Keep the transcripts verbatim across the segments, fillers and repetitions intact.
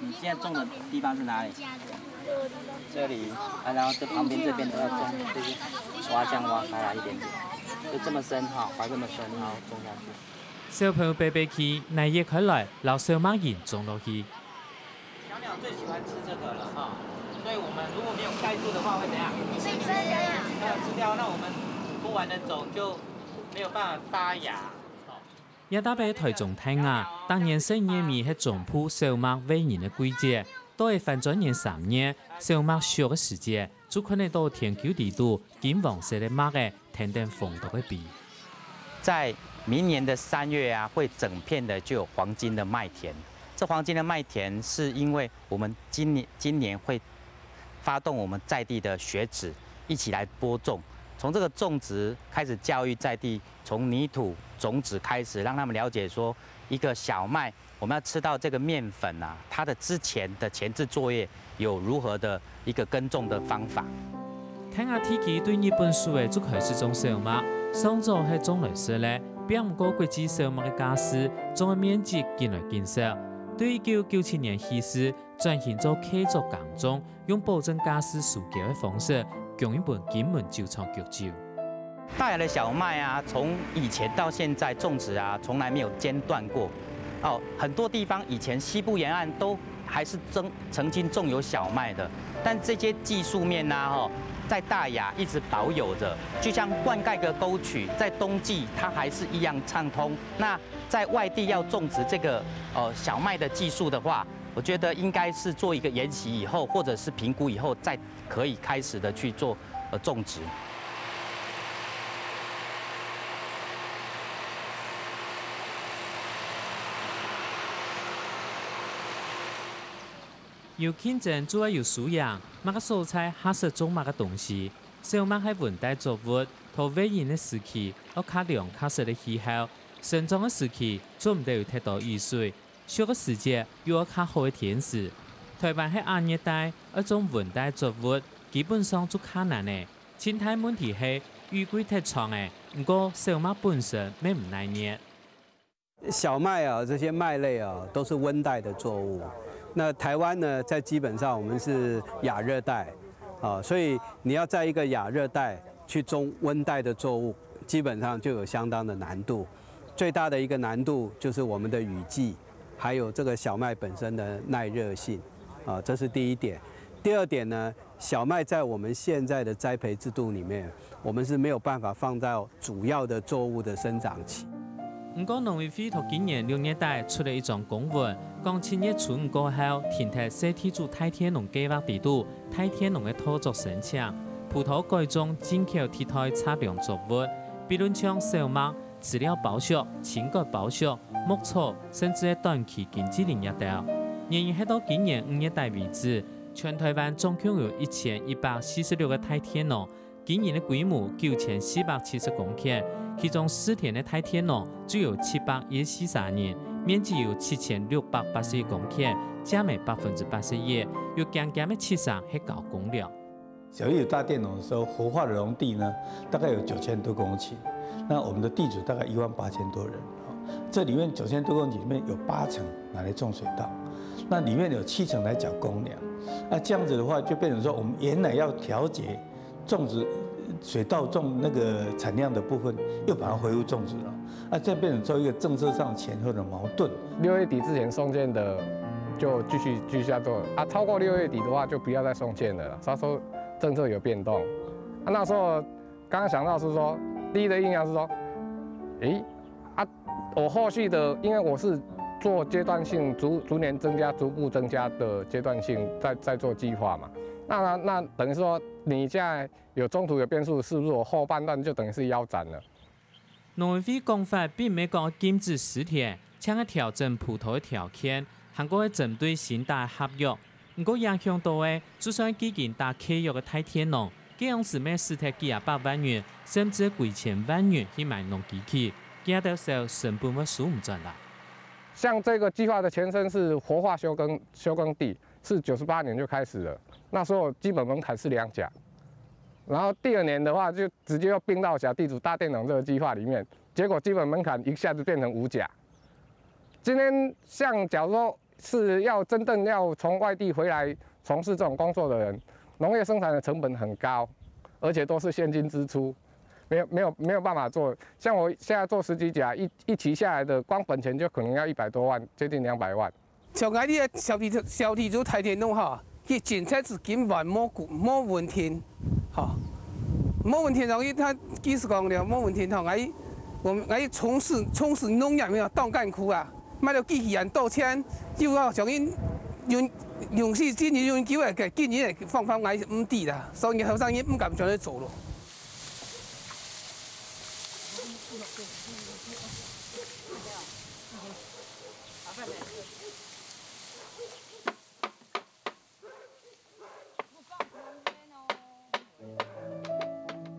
你现在种的地方是哪里？这里啊，然后这旁边这边都要种，就是挖这样挖开来一点点，就这么深哈，挖这么深，然后种下去。小朋友爬爬去，泥挖开來，摎小麥仁種落去。小鸟最喜欢吃这个了哈，所以我们如果没有盖住的话，会怎样？被吃掉。被吃掉，那我们播完的种就没有办法发芽。 這搭个臺中大雅，逐年十二月尾係種播小麥餵人个季節，到了翻轉年三月，小麥熟个時節，就看得到田坵裡肚金黃色个麥仔跈等風度个飛。在明年的三月啊，会整片的就有黄金的麦田。这黄金的麦田是因为我们今年今年会发动我们在地的学子一起来播种，从这个种植开始教育在地，从泥土种子开始，让他们了解说一个小麦，我们要吃到这个面粉啊，它的之前的前置作业有如何的一个耕种的方法。大雅地區對日本時仔就開始種小麥，上早係種來食个，毋過國際小麥个價數，種个面積緊來緊少。對一九九七年起始，轉型做契作耕種， 用保證價數輸繳个方式，供應分金門酒廠焗酒。大雅的小麦啊，从以前到现在种植啊，从来没有间断过。哦，很多地方以前西部沿岸都还是曾曾经种有小麦的，但这些技术面呐、吼，在大雅一直保有着，就像灌溉的沟渠，在冬季它还是一样畅通。那在外地要种植这个呃小麦的技术的话，我觉得应该是做一个研习以后，或者是评估以后，再可以开始的去做呃种植。有競爭就愛有輸贏，麼个所在較適種麼个東西。小麥係溫帶作物，在餵人个時期，愛較涼較濕个氣候，生長个時期做毋得有忒多雨水， 熟个時節又愛較好个天時。臺灣係亞熱帶，愛種溫帶作物，基本上就較難了。盡大問題係雨季忒長了，毋過小麥本身乜毋耐熱。小麦啊，这些麦类啊，都是温带的作物。那台湾呢，在基本上我们是亚热带啊，所以你要在一个亚热带去种温带的作物，基本上就有相当的难度。最大的一个难度就是我们的雨季，还有这个小麦本身的耐热性啊，这是第一点。第二点呢，小麦在我们现在的栽培制度里面，我们是没有办法放到主要的作物的生长期。毋過農委會在今年六月底出了一張公文，講七月初五過後，停忒細地主大田農計畫裡肚大田農个套作申請，葡萄改種進口替代雜糧作物，比論像小麥、飼料包粟、青稈包粟、牧草，甚至係短期經濟林這兜。原因係到今年五月底為止，全臺灣總共有一千一百四十六个大田農，經營个規模九千四百七十公頃，其中蒔田个大田農就有七百一十四儕人，面積有七千六百八十一公頃，佔了百分之八十一，有驚驚个七成係交公寮。 小義大田農的时候，活化的农地呢，大概有九千多公顷，那我们的地主大概一万八千多人。哦，这里面九千多公顷里面有八成拿来种水稻，那里面有七成来缴公粮。那这样子的话，就变成说，我们原来要调节种植水稻种那个产量的部分，又把它回复种植了。那这样变成做一个政策上前后的矛盾。六月底之前送件的，就继续继续要做啊，超过六月底的话，就不要再送件了啦。他说政策有变动。啊，那时候刚刚想到是说，第一个印象是说，诶，啊，我后续的，因为我是做阶段性逐逐年增加、逐步增加的阶段性在在做计划嘛。那那那等于说，你现在有中途有变数，是不是我后半段就等于是腰斩了？农委会讲法并毋係讲禁止蒔田，淨係调整葡萄个条件，還過係針對新打合约。毋過影響到个，就算既經打契約个大田農，該央時乜使忒幾下百萬元，甚至幾千萬元去買農機器，佢兜成本會收毋轉啦。像这个计划的前身是活化休耕休耕地，是九十八年就开始了，那时候基本门槛是两甲，然后第二年的话就直接又并到小地主大田农这个计划里面，结果基本门槛一下子变成五甲。今天像假如说是要真正要从外地回来从事这种工作的人，农业生产的成本很高，而且都是现金支出，没有没有没有办法做。像我现在做十几甲，一一期下来的光本钱就可能要一百多万，接近两百万。像𠊎這个小地小地主大田農吼，佢政策是根本無無穩定，吼，無穩定，然後佢佢是講了無穩定吼，𠊎我𠊎從事從事農業个當艱苦啊。 買了機器人多錢，又要像因用用死真人用久个，今年个方法𠊎毋知啦，所以後生人毋敢上去做咯。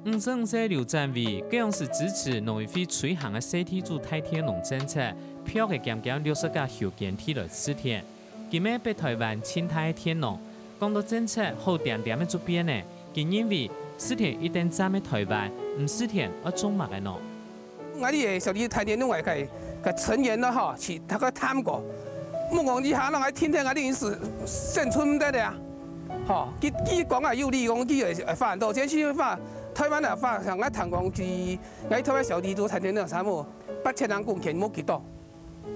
五十五歲劉展偉，佢樣式支持農委會推行个細地主大田農政策，標个減減六十甲休耕地來試田。今个北台灣盡大个田農，講到政策好恬恬个轉變呢，佢認為試田一等站个台灣，毋試田愛種麼个呢？ 𠊎這个小弟大田農个个成員呢吼，去同佢談過，莫講一下，人愛聽聽𠊎這意思，生存毋得了啊。吼，佢佢講啊有理講，佢會會發展到，這是發台灣个發展，𠊎聽講佢，𠊎台灣小弟都大田農差不多八千人貢獻，無幾多。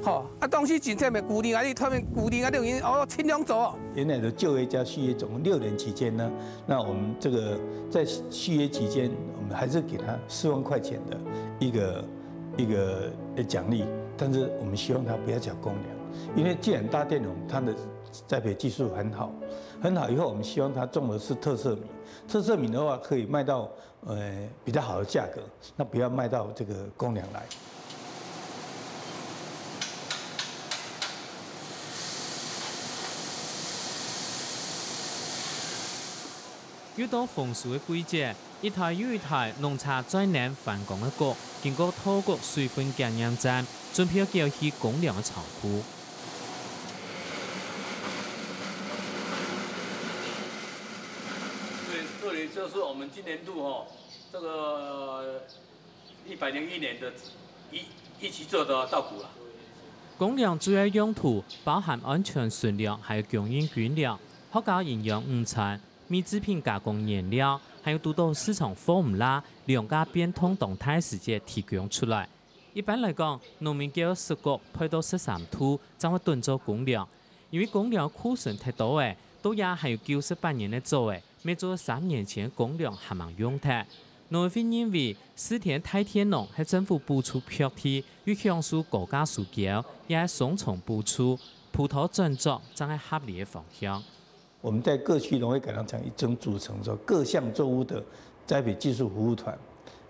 吼，啊，當時政策乜鼓勵𠊎，台灣鼓勵𠊎這種人哦，盡量做。原來的就業加續約總共六年期間呢，那我們這個在續約期間，我們還是給他四萬塊錢的一個一個呃獎勵，但是我們希望他不要繳公糧，因為既然大田農他的栽培技術很好，很好以後，我們希望他種的是特色米，特色米的話可以賣到呃比較好的價格，那不要賣到這個公糧來。 又到豐收个季節，一台又一台農車載等翻工个穀，經過桃谷水分檢驗站，準備要交去公糧个倉庫。這裡，這裡就是我們今年度哦，這個一百零一年的一一起做的稻穀啦。公糧主要用途包含安全存糧，還有供應軍糧、學校營養午餐、 米製品加工原料，還有堵到市場貨毋罅、糧價變動當大時節提供出來。一般來講，農民交十穀配到十三度，正會等做公糧。因為公糧庫存忒多了，到這還有九十八年个作了，乜做三年前个公糧還吂用忒。農委會認為，試田大田農係政府補助薄地，又享受高價收購，也係雙重補助，葡萄轉作正係合理个方向。 我們在各區農業改良場已經組成說各項作物的栽培技術服務團、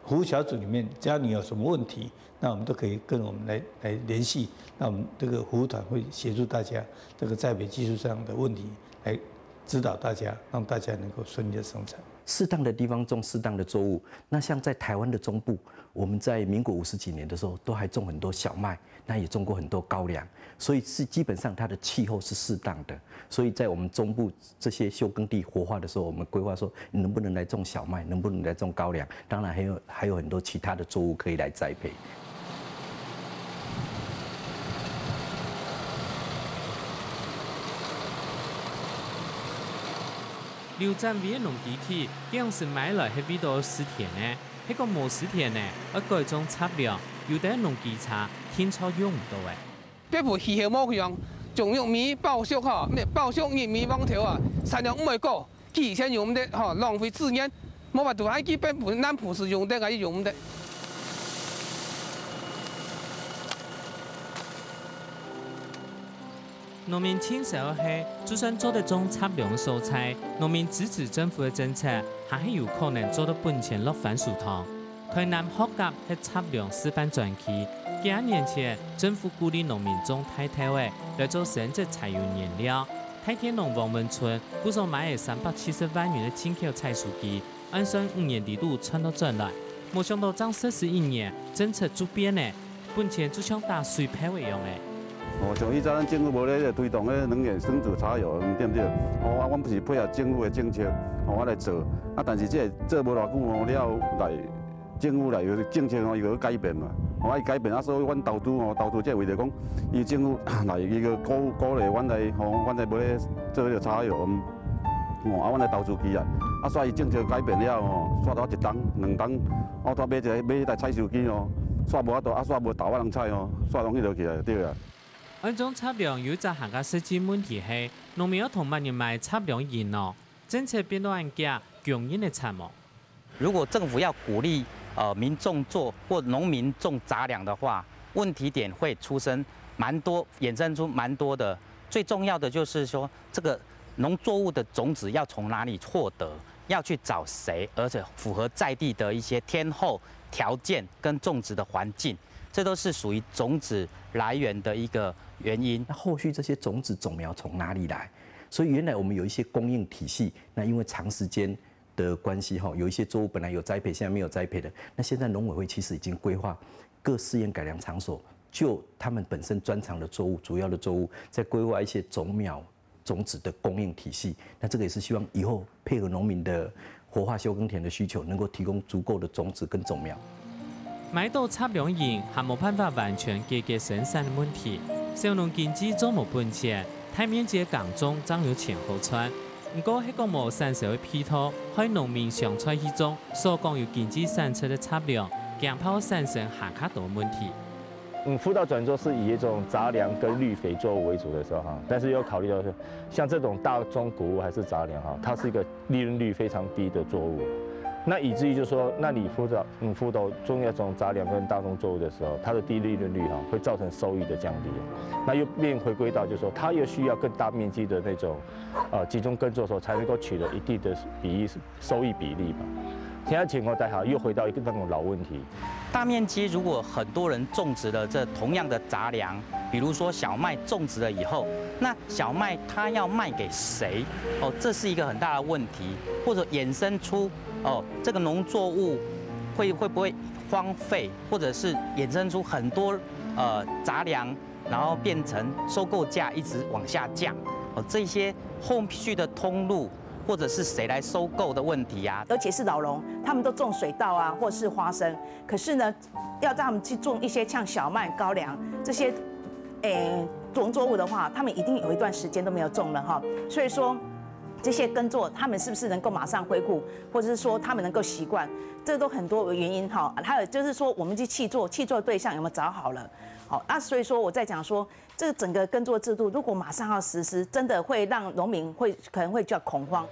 服務小組裡面，只要你有什麼問題，那我們都可以跟我們來來聯繫。那我們這個服務團會協助大家這個栽培技術上的問題，來指導大家，讓大家能夠順利的生產。適當的地方種適當的作物，那像在台灣的中部，我們在民國五十幾年的時候，都還種很多小麥，那也種過很多高粱，所以是基本上它的氣候是適當的。所以在我們中部這些休耕地活化的時候，我們規劃說能不能來種小麥，能不能來種高粱，當然還有還有很多其他的作物可以來栽培。劉展偉个農機具，佢樣式買來係為著試田呢？係講無試田呢，愛改種插秧，有兜農機車定著用毋著了。 北部氣候無共樣，種玉米、包粟吼，包粟、玉米、黃豆啊，產量毋會高，佢以前用毋得吼，浪費資源，無法度，還去北部、南部係用得，還用毋得。農民盡愁个係，就算做得種插秧个所在，農民支持政府个政策，還係有可能做到本錢落番薯桶。 台南學甲係插秧示範專區，幾下年前，政府鼓勵農民種大豆仔來做生質柴油原料。大田農王文春，故所買了三百七十萬元个進口採收機，按算五年裡肚賺到轉來。無想到正實施一年，政策就變了，本錢就像打水泡一樣了。哦，像以前咱政府無咧推動个能源生質柴油，對毋對？哦，啊，阮毋是配合政府个政策，哦，啊來做，啊，但是這做無偌久吼，了後來政府來有政策吼，伊有改變嘛，吼，啊，伊改變啊，所以阮投資吼，投資者為著講，伊政府來一个鼓鼓勵阮來吼，阮來買做迄个茶葉，嗯，吼，啊，阮來投資起來，啊，所以政策改變了吼，煞到一冬、兩冬，我都買一个買一台採收機哦，煞無法度，啊，煞無大把人採哦，煞攏迄落去啊，對啊。安裝插梁有一隻客家實際問題係，農民愛同麼人買插梁營哦？政策變到恁遽，供應會差無？ 如果政府要鼓励呃民众做或农民种杂粮的话，问题点会出生蛮多，衍生出蛮多的。最重要的就是说，这个农作物的种子要从哪里获得，要去找谁，而且符合在地的一些天候条件跟种植的环境，这都是属于种子来源的一个原因。那后续这些种子种苗从哪里来？所以原来我们有一些供应体系，那因为长时间的关系哈，有一些作物本来有栽培，现在没有栽培的。那现在农委会其实已经规划各试验改良场所，就他们本身专长的作物、主要的作物，在规划一些种苗、种子的供应体系。那这个也是希望以后配合农民的活化休耕田的需求，能够提供足够的种子跟种苗。買到插梁營還無辦法完全解決生產个問題，小農經濟做無本錢，大面積个耕種正有錢好賺。 毋過係講無產銷个配套，害農民想出去種所講有經濟產值个插梁，驚怕產生還較多問題。嗯，輔導轉作是以一種雜糧跟綠肥作物為主的時候哈，但是又考慮到是像這種大宗穀物還是雜糧哈，它是一個利潤率非常低的作物，那以至於就是說，那你輔導嗯輔導種那種雜糧跟大宗作物的時候，它的低利潤率哈會造成收益的降低，那又變回歸到就是說，它又需要更大面積的那種呃集中耕作的時候，才能够取得一定的比例收益比例嘛。现在情况底下又回到一个那种老问题。大面积如果很多人种植了这同样的杂粮，比如说小麦种植了以后，那小麦它要卖给谁？哦，这是一个很大的问题，或者衍生出哦这个农作物会会不会荒废，或者是衍生出很多呃杂粮，然后变成收购价一直往下降。哦，这些后续的通路或者是谁来收购的问题啊。尤其是老农，他们都种水稻啊，或是花生，可是呢，要让他们去种一些像小麦、高粱这些，诶，农作物的话，他们一定有一段时间都没有种了哈。所以说，这些耕作他们是不是能够马上恢复，或者是说他们能够习惯，这都很多原因哈。还有就是说，我们去契作，契作对象有没有找好了？好，那所以说我在讲说，这个整个耕作制度如果马上要实施，真的会让农民会可能会比较恐慌。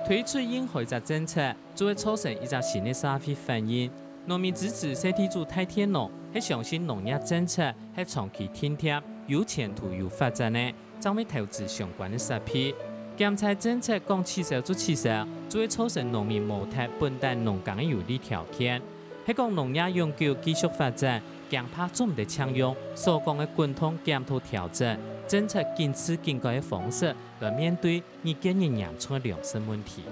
推出任何一隻政策，就會造成一隻新个社會反應。農民支持細地主大電農，係相信農業政策係長期定定、有前途、有發展个，正會投資相關个設備。檢采政策講取消就取消，就會造成農民無忒本旦農耕个有利條件。係講農業永久繼續發展，驚怕做毋得淨用所講个滾動檢討調整、政策緊緻緊改个方式來面對日漸日嚴重个糧食問題。